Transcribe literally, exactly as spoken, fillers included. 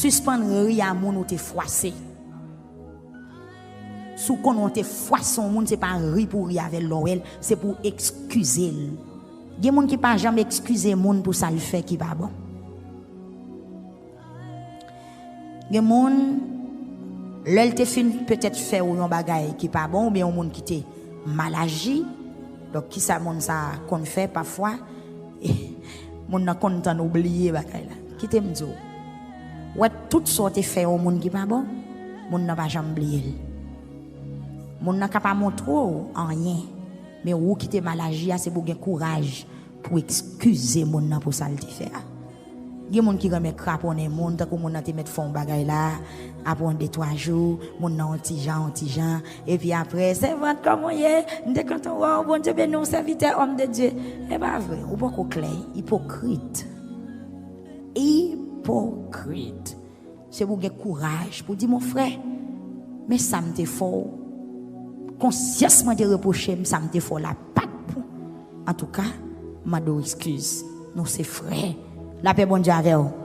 Sispann ri a moun ou te fwase. Si w konnen w te fwase yon moun, se pa ri pou w ri avè l lè w wè l, se pou w eskize l. Gen moun ki pa janm eskize moun pou sa l fè ki pa bon. Gen moun, lè l te fin petèt fè w yon bagay ki pa bon, oubyen yon moun ki te mal aji, donk, kisa moun sa a konn fè pafwa? Moun nan konn tann ou bliye bagay la. Kite m di w. Wè, tout sa w te fè yon moun ki pa bon, moun nan pa janm bliye l. Moun nan ka pa montre w anyen, men ou ki te mal aji a, se pou w gen kouraj pou w eskize moun nan pou sa l te fè a. Gen moun ki renmen kraponnen moun, tankou moun nan te mèt fè yon bagay la, apre yon de twa jou, moun nan yon ti jan, yon ti jan, epi apre, "Sèvant, kòman w ye? M te kontan wè w, Bondye beni w, sèvitè, òm de Dye." E pa vre, ou poko klè, ipokrit. Ipokrit. Se pou w gen kouraj, pou w di, "Mon frè, men sa m te fè w. Konsyans mwen te repwoche m, sa m te fè w la pa t bon. Antouka, m mande w eskiz. Nou se frè. Lapè Bondye avè w."